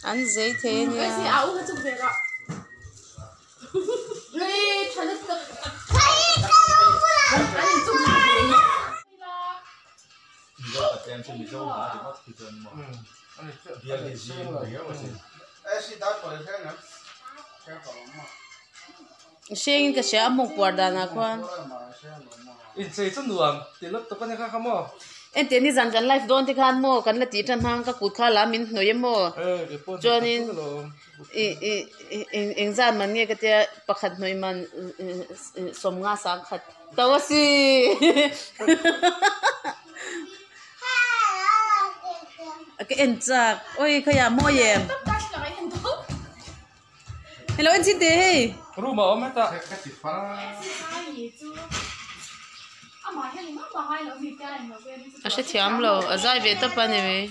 An zei thei a nia. Hrengin ka hria a hmawk puar danah khuan. Entir nizan kan live dawn te khan maw kan la tih tan hang ka kut kha la min hnawih a maw chuanin ih ih eng engzat man nge ka tia pakhat hnawih man sawmnga sangkhat to a si ka en chak awi khaiah mawi em. Hello en chin teh hei. Room a awm hetah. A hrethiam lo a zai ve tawp a ni mai.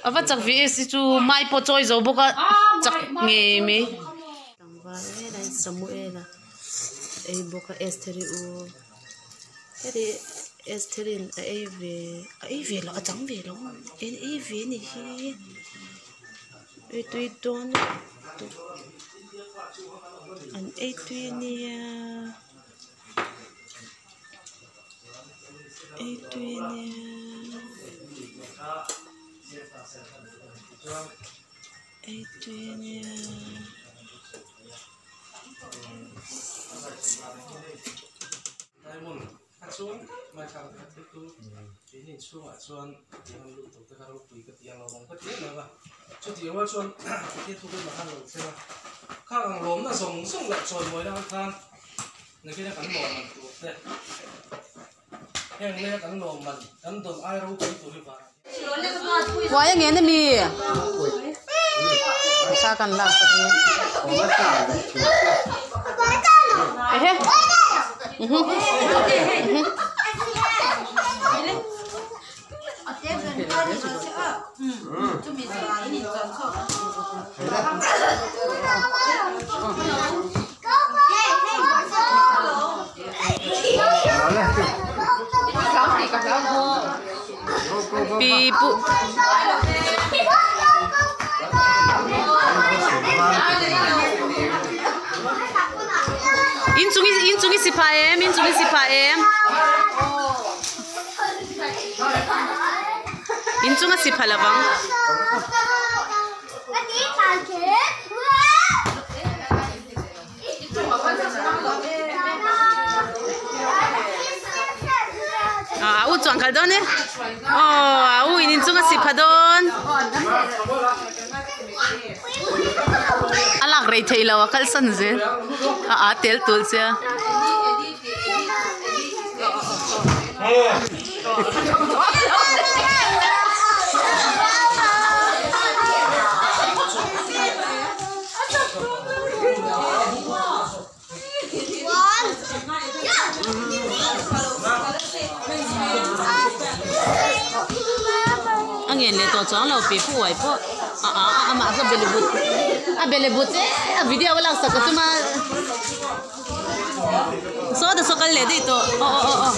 A va chak ve si chu mai pawh chawi zo bawk a chak ngei mai. Tlangval vel a Samuel a ei bawk a Estheri u. Heti Estherin a ei ve a ei ve loh a chang ve lo en ei ve a nih hi ei tui dawn lutuk an ei tui a nia ei tui a nia ei tui a nia. Uai a ngen ami? Thla kan lak sak hi. Ehe. Pi pu inchung inchung i si pha em inchung i si pha em inchung a si pha lovang. A u chuan khalh dawn e aw a u in inchung a si pha dawn a lak rei theih loh a kalsan zel a a tel tul sia. A ngen leh tawh chuang lo pi pu uai pawh a a amah kha bele but a bele but e a video a laksak ka tum a saw ta saw kal leh daih tawh aw aw aw aw.